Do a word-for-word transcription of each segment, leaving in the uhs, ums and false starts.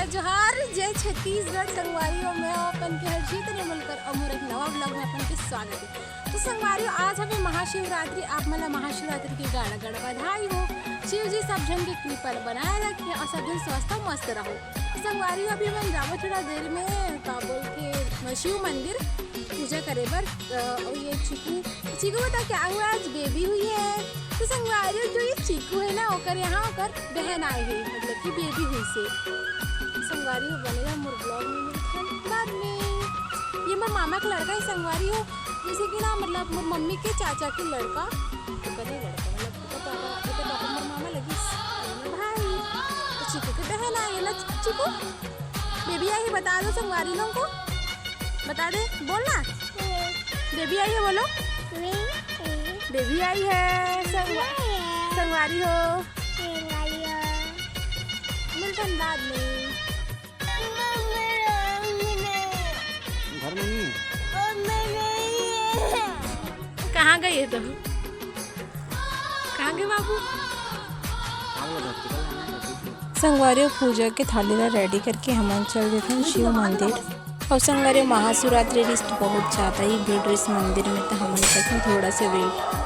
जोहार, जय छत्तीसगढ़। संगवारी हो, मैं अपन के हर्षित ने मिलकर अमूर एक नवा vlog में अपन के स्वागत है। तो संगवारी हो, आज हवे महाशिवरात्रि। आप मन ला महाशिवरात्रि के गाड़ा गाड़ा बधाई हो। शिव जी सब झन के कृपा ल बनाए रखे और सब झन स्वस्थ और मस्त रहो। तो संगवारी हो, अभी मन जाबो थोड़ा देर में, का बोल के, शिव मंदिर पूजा करे बर। अ, और ये चीकू, चीकू बता क्या हुआ, आज बेबी हुई है। तो संगवारी हो, जो ये चीकू है ना, ओकर यहाँ ओकर बहन आए हे, मतलब कि बेबी हुई से। संगवारी हो, बने रहा मोर vlog में, मिलथन बाद में। ये मोर मामा के लड़का है संगवारी हो, जैसे कि ना, मतलब मोर मम्मी के चाचा के लड़का, तो कने लड़का, मतलब एकर पापा, एकर पापा मोर मामा लगिस, भाई। तो चीकू के बहन आए हे ना, चीकू बेबी आई है, बता दो संगवारी लोगों को, बता दे, बोलना। बेबी आई है, बोलो। बेबी आई है, संगवा-, संगवारी हो। मिलथन बाद में। घर में नहीं है। कहाँ गई है तुम? कहाँ गए बाबू? संगवारी हो, पूजा के थाली ला ready करके हमन चल देथन शिव मंदिर। और संगवारी हो, महाशिवरात्रि रिस तो बहुत ज्यादा ही भीड़ रिस मंदिर में, तो हमन करथन थोड़ा सा wait।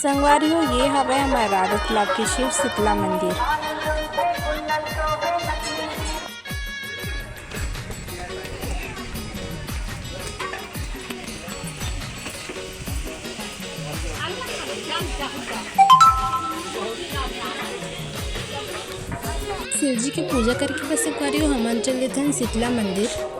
संगवारी हो, ये हवय हमर राधा तालाब के शिव शीतला मंदिर। शिव जी के पूजा करके बस एक बारी हमन चल देथन शीतला मंदिर।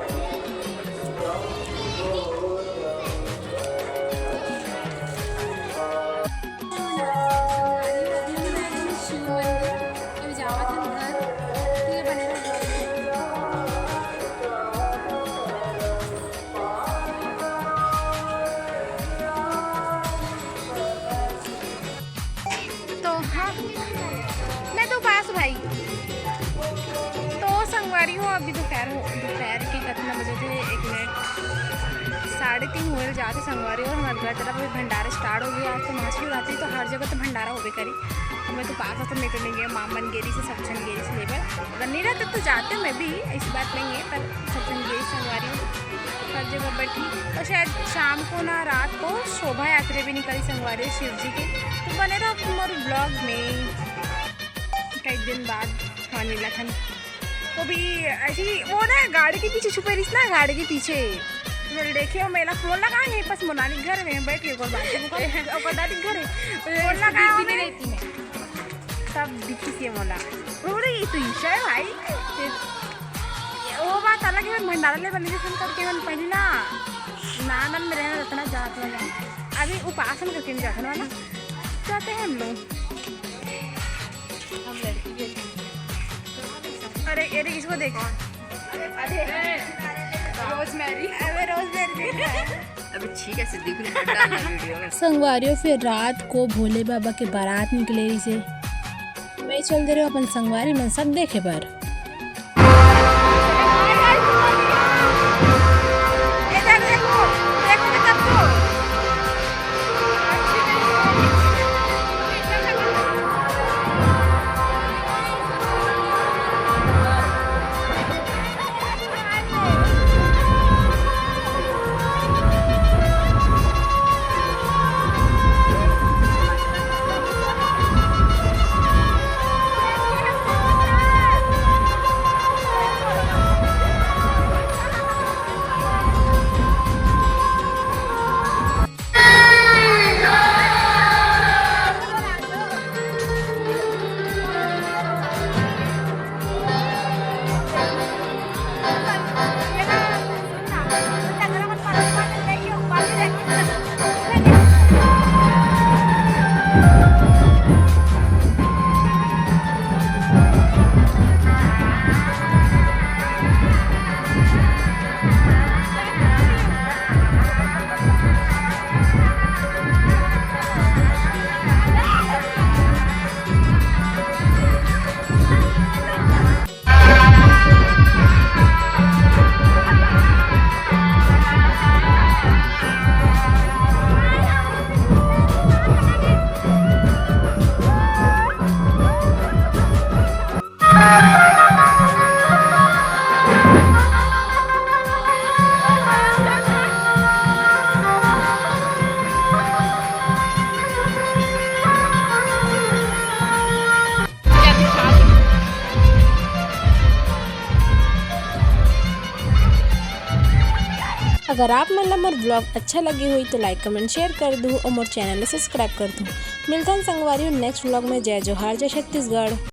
तो हाँ, मैं तो पास भाई। तो संगवारी हो, अभी दोपहर हो, दोपहर के कितना बजे थे? एक मिनट, साढ़े तीन होए जाते संगवारी हो। और हमारे घर तरफ अभी भंडारा start हो गया। आज तो महाशिवरात्रि, तो हर जगह तो भंडारा होबे करी। अब मैं तो पास तो मैं तो नहीं गया, मामन गेरी से, सब झन गेरी से लेबर। अगर नहीं रहते तो जाते मैं भी, ऐसी बात नहीं है, पर सब झन गेरी संगवारी हो। हर जगह बैठी। और शायद शाम को ना, रात को शोभा यात्रा भी निकली संगवारी शिव जी की। तो बने रहो हमारे vlog में। कई दिन बाद हाँ मिला था। वो भी ऐसी, वो ना गाड़ी के पीछे छुपे रही ना, गाड़ी के पीछे। मैं देखे हो, मेरा फोन लगा यहीं पास मोनाली घर में बैठ के, ओकर बात, ओकर, ओकर दादी घर है। फोन लगा भी नहीं रहती मैं। तब दिखी से बोला, "अरे, ये तो ईशा है भाई।" वो बात अलग है, भंडारा ले बने जैसे करके मन पहली ना, नानन में रहना इतना जात वाला। अभी उपासन करके नहीं जाता ना, जाते हैं हम लोग। हम लड़की भी अच्छी। अरे, अरे, इसको देखो। अरे, रोजमेरी। अबे, रोजमेरी देख रहा है। अबे, ठीक है, सिद्दीकी ने डालना वीडियो में। संगवारी हो, फिर रात को भोले बाबा के बारात निकले रहिसे। मैं चल दे रहे हो अपन संगवारी मन सब देखे बर। अगर आप मन ला मोर vlog अच्छा लगे होही तो like, comment, share कर दू और मोर channel ला subscribe कर दू। मिलथन संगवारी next vlog में। जय जोहार, जय छत्तीसगढ़।